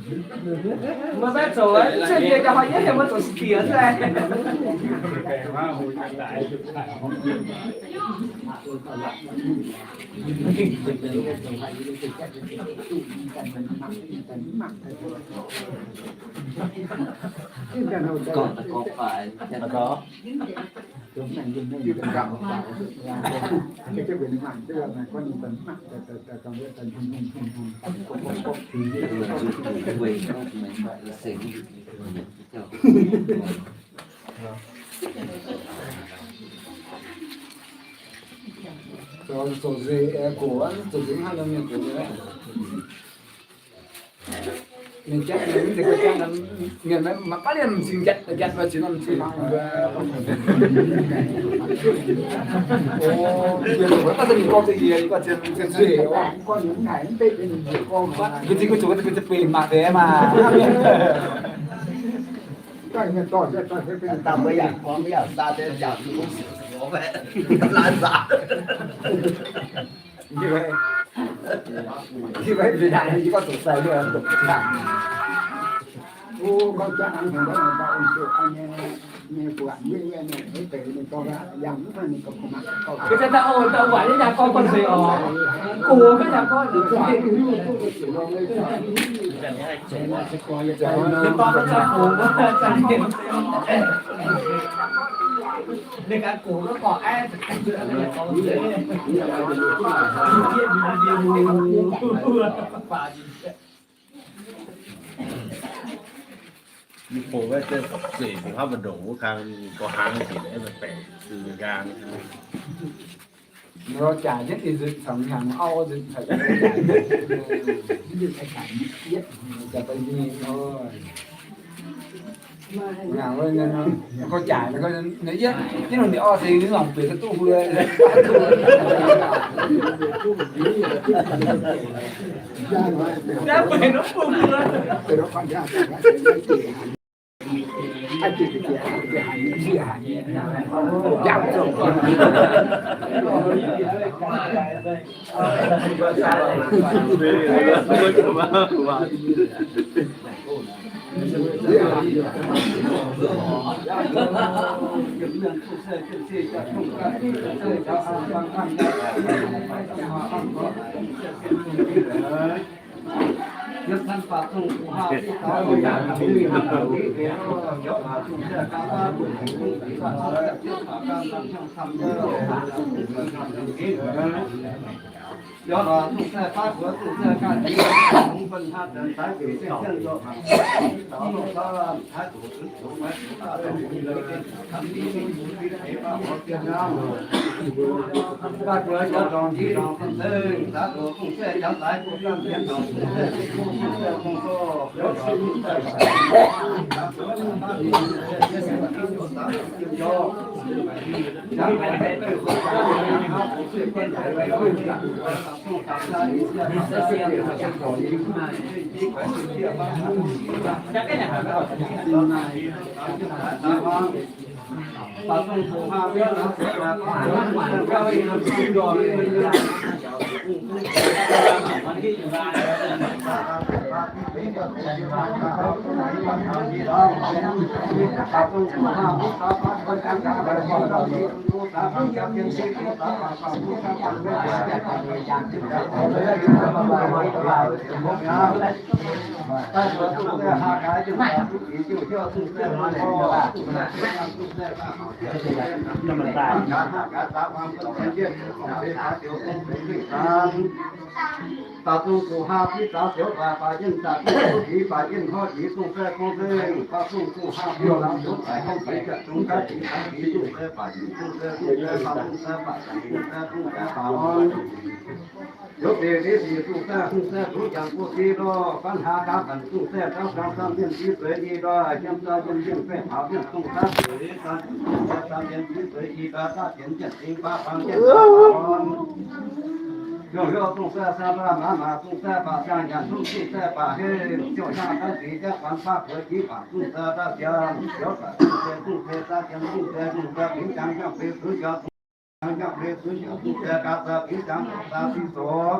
Meih maiv zoux, cuotv mienh gauh hoi yietv heuc meih zoux siex daaih. Zoux, zoux nzeix, eh, gox, zoux nzeix hnangv nor mienh gox nyei. Mienh jatv mienh mv zeiz gorngv jatv nor, mienh maiv, maiv baav liemh m'zing jatv, jatv maiv ziex norm m'zing mangc. O, mienh maiv baav daaih mingh gorngv deix yie, yie gorngv zien, zien zuiz, o, gorngv ninh mv haiz mv betv ninh mbuo gorngv, mbuo zingh mbuo zuqc mbuo za'gengh mangc deix maah. Daaih mbuo yaac gorngv, mbuo yaac saa deix jaax zuqc laaix zaanc. Ninh bung maiv zeiz zueiz mingh hopv mbu'ndongx wuov kang, ninh gorx hnaangx njiec maiv baengc zuiz nqaang. Jaax yietv dinh nzutc caux hnyangx auv nzutc caux jaax daaih nyic nor. Gorx jaax, yietv, yietv nor ninh auv se ninh longc bueix ga'duqv huo. Da'zungv guh haa fiv zaux ziouv baac, baac yinh zaqc duqv duqv dix, baac yinh hnoi dix zungv se gong zengc. Da'zungv guh haa fiv zaux ziouv baac, gong dix ziouc zungv gaax dix, gong dix zungv se baac yinh zungv se zungv se baac zungv se baac zungv se baac orn. Ziouv bieqc deix sic zungv se zungv se duqv jangx buoz-sieqv lorh, faan hlaax gaax banc zungv se jauv jangx, zaam mienh dix zueiz i ndoih, jiem zaa yiem yienh fei taux mienh zungv daav zueiz, zaam zungv se zaam mienh dix zueiz i ndoih, daav jienv jienv dingx baav bang jienv baav orn. Ziouv hnyouv zungv se saa laav maac, maac zungv se baac siang, nyanc zungv se baac heh, ziouv hnyangx daaih sic jienv guanx baav buoz jiv baac zungv se daav siang, ziouv daaih zungv se zungv se daav jienv zungv se zungv se fingx jangx jangv fei zuiz jangx, jangx jangv fei zuiz jangx zungv se gaax se fingx jangx saa sic zoux.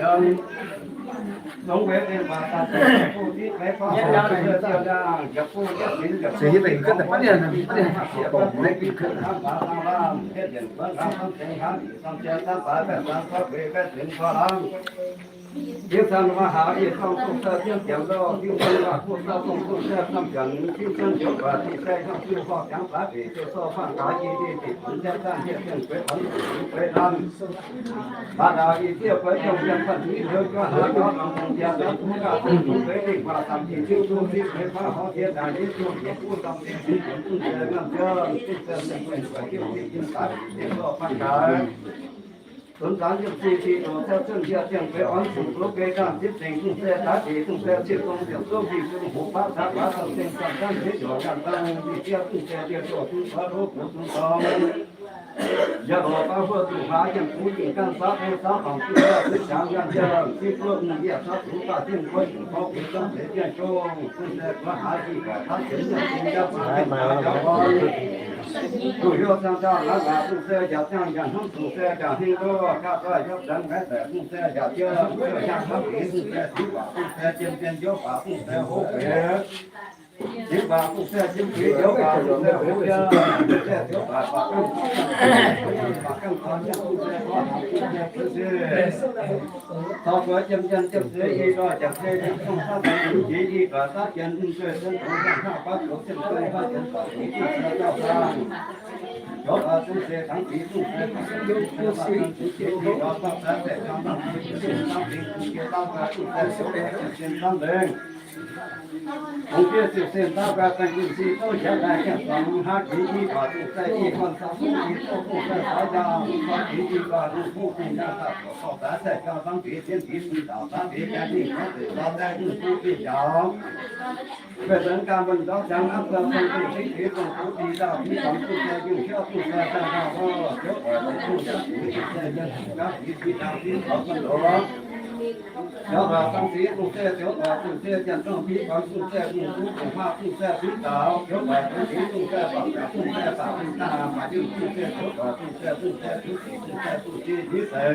nzengc. Longx weic mienh waac daaih zoux fuqv diqv meix gorngv horc ziouc ziouc ndiangx, njiec fuqv njiec zinx njiec fuqv diqv meix gorngv horc ziouc ziouc ndiangx, mv baac dangh lamh hietv njienc buonv lamh samv tengx hnangv, samv jien samv baaix baeqv zanc gorx gueix baeqv zinx gorx lamh. Yie zanc maaih haaix ih zanc dongh sai jienv jiex nzauh, yie zanc maaih kuv zanc dongh dongh sai camv juangc, yie zanc njoux guaax diqc sai camv jiu horc jangx baaix beic jiu sorh faanh gaax yie diqc diqc funx jienv zanc hieh zengh gueix orn zuqc gueix lamh. Baac ndaauv ih zieqv gueix yongh yiem fanh hiuv liuz juov haaix gorx dongh dongh jiex daaih duqv gaax dongh dongh gueix dingh guaax dangh diqc jiu duqv zipv gueix faanh horv jiex daaih yie duqv yietc kuv dangh deix diqc funx jienv zanc hieh zengh gueix jiu diqc yiem baaix beic jiu sorh faanh gaax. Zunx zaangc yiem sic diqc doqc sai zunh hieh zengh gueix orn zuqc duqv gueix dangh zipv zengc dongh sai daaih diqc dongh sai zipv dongh ziepc zouv diqc zungh hoqc baav caax baav dangh zengh dangh zanv zipv nyorc nyaanh dangh diqc jieqv dongh sai dieh doqc zungh gorx ndoqv buoz zungh dorngx. Yaac lorz baav huoqv zuqc hlaax yiem kuv dingc ganh saauv beu saauv dorngc zuqc huoqv zuqc jangx nyaanh jienh zipv zuoqv mv yieqv saauv zuqc baav zingh guoqv yungz gorngv gueix zangv zeix jienh zungh dongh sai guoqv haaix diqc guaax taav jienv nyaanh zingh jauv baav zingh jauv jauv orn. Zuqc hiuv zangh nzauh naaiv waac dongh sai njaaux ziangh njaaux hnamv dongh sai njaaux hingh ndoh gauh doix hiuv zanc maiv daic dongh sai njaaux jienv ziouc hiaang hnamv deix dongh sai ziux waac dongh sai jien jien njoux waac dongh sai hov gueix. Ziux waac dongh sai jien jien njoux waac dongh sai hov gueix. Dongh sai ziux waac baac gangh baac gangh baac gangh baac gangh baac gangh baac gangh baac gangh baac gangh baac gangh baac gangh baac gangh baac Taux gueix jiem jien jiem zuiz i ndoih jaax zei jiem zongh saauv deix jiex i ndoih saauv jien mv zueih zong dongz hnangv hnangv baav zoux zienh zong saauv jien baac zuiz zienh zuiz dauh saang. Zoux daaih zong seix dangx biz zong seix dangx biz zong seix dangx biz zong seix dangx biz zong seix dangx biz zong seix dangx biz zong seix dangx biz zong seix dangx biz zong seix dangx biz Ong fiev ziouc sen daav guai zaeng yinh si zouv hietv daaih jienv zuangx haav jiex i ndoih zong seix i guanh saauv zong i zouv zong seix saauv njaaux guanh jiex i ndoih lungh buv zong njaaux daaih zoux dorh daaih zaeqv jauv dangx biz zong biz zong njaaux daaih biz jaax ninh gorngv deix zaux daaih lungh buv zong njaaux. Guei benx ganh mbuo ndortv ziangx aqv, zong zong zingv biz zong buv dih dauh biz zong zong seix yungh hiuv zong seix zaeng dauh gorx ziouv oix zong zong njaaux biz zong seix yiem zong gapv biz biz dangx biz zaux guanh lorz. Yaac waac dangx biz zong seix ziouv oix zong seix janx zong biz guanx zong seix yungh buv zong haav zong seix biz zaux ziouv oix zong biz zong seix bangc gapv zong seix bangc zong daaih maaih yungh zong seix ziouv oix zong seix zong seix ziouv biz zong seix zong biz biz seix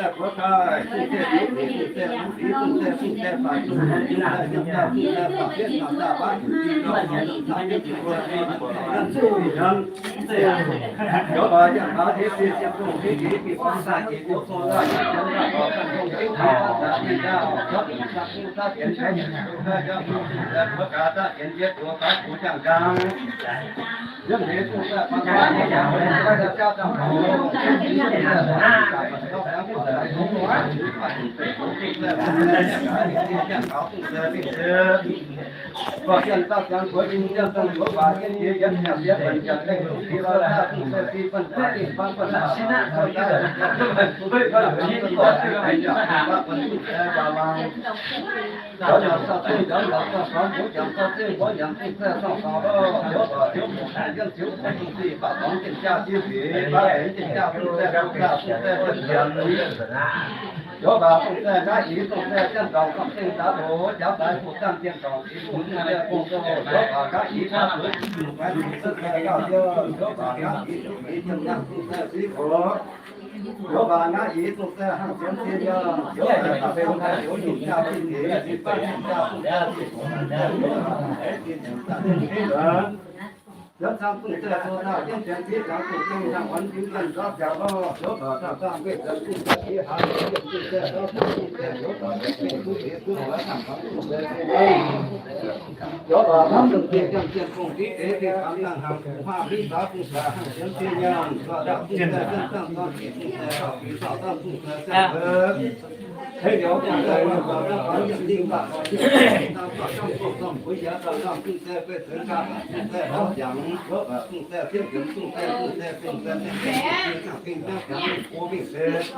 zaih buov daaih, zuqc zaih buov daaih, zuqc zaih buov daaih. Jov baac dongh zaih nqa'yi dongh zaih jienv ndongc gong-zinh daaih loz jauv daaih fu zangh jienv ndongc i bung zungh zaih gong-zoh. Jov baac nqa'yi daaih zuqc i nyungc maiv zuqc zungv zaih gauh yienh. Jov baac nqa'yi zuqc i jienv nangh zungh zaih siv gox. Jov baac nqa'yi zungh zaih hnangv sienx zinh yienh. Jov baac daaih beu daaih zoux nyungc jaa zinh nyiec, zinh faanh nyungc jaa zungh zaih zinh gox, zinh nyungc jaa zinh nyiec. Yiem cang zungh zaih zoux dauh jienv janx fiqv jangx zuqc zingh hnangv wuonx fiuv yienh nzorv jaax lorh. Jov baac dauh zaangh weih zanc zungh zaih fiqv hlaax zungh zaih nzorv jaax zungh zaih, jov baac zungh zaih duqv deix duqv muoz hnangv hmuangx zungh zaih zinh. Jov baac hnamv longc zinh ziangh zienh fongc fiqv deix fih kangx dangh hnangv gu'haav fiqv saax zungh zaih hnangv sienx zinh yienh. Jov baac zungh zaih zanc zanc zorn fiqv zungh zaih dauh fiqv dauh zanc zungh zaih zanc. Hei liuz zungh zaih wuov dauh zanc faaux yienh dingh mbaah gorx yienh dingh dangh zorc zangv zorc zorng bueix yiac dauh zanc zungh zaih beih zengx ganh zungh zaih lorz jangx. Jov baac zungh zaih ziepv yiemx zungh zaih zungh zaih zungh zaih zungh zaih zungh zaih zungh zaih zungh zaih zungh zaih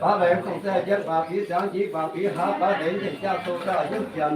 Baav laengz zong se jienv baac fih ziangx jiex baac fih haav baav laengz jienv jaa sou zaah yienv janx.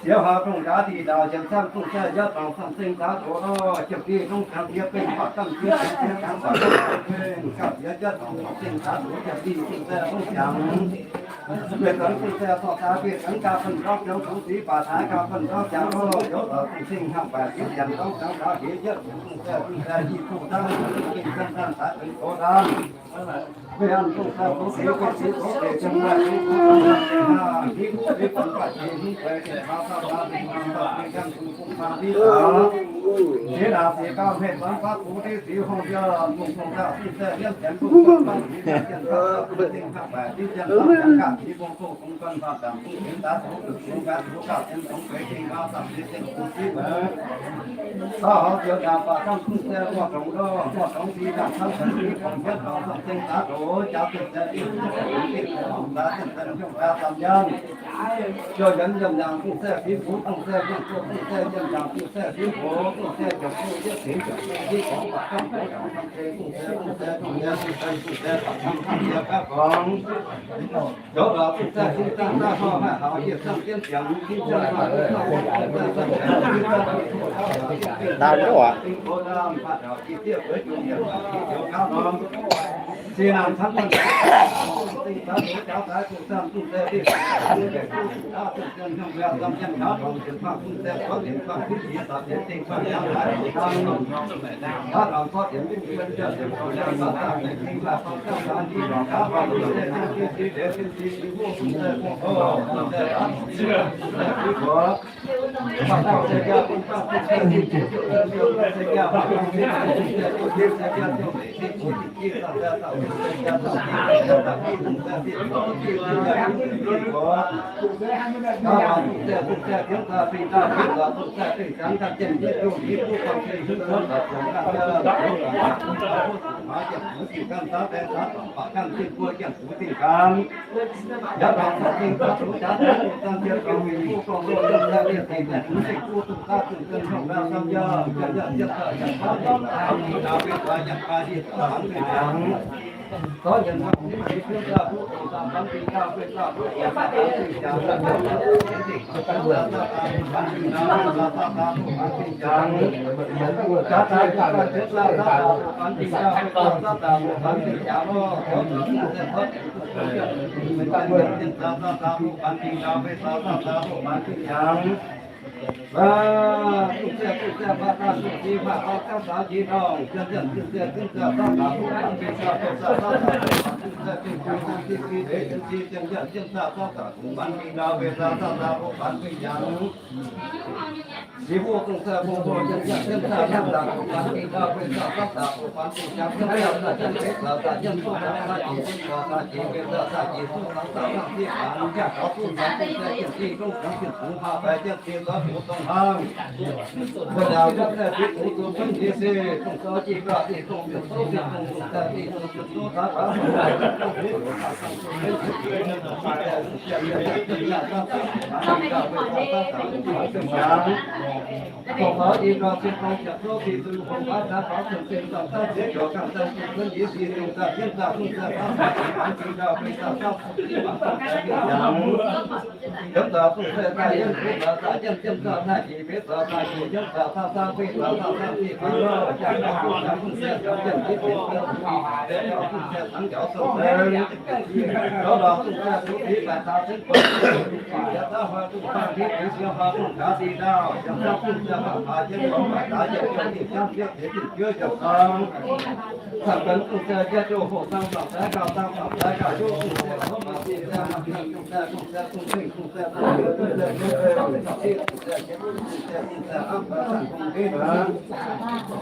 Ziouv haaix dongh jaax diqc ndaauh jienv camv dongh se yaac dorngc zong-zengx zaqc doz lorh, jiepc diuh zong ziangx diex bengh baac gamh ziex ziangx diex ziangx baac gamh ziex bengh, gamh ziex jaav dorngc zong-zengx zaqc doz jiepc diuh zong ziangx bengh gamh ziex ziangx bengh, bieqc zengx zong-zengx zorqv zaax bieqc zengx gaax bun gorngv ziangx zong ziqc baac taaix gaax bun gorngv ziangx lorh, youz dorc zong-zengx hnangv baeqc ziex ziangx gorngv ziangx gaax bieqc jiepc zong-zengx zong-zengx yi kuh dangh zong-zengx zan zan taaix benx gox dangh.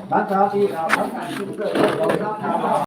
Mãn taux di nor, mãn taux di nor,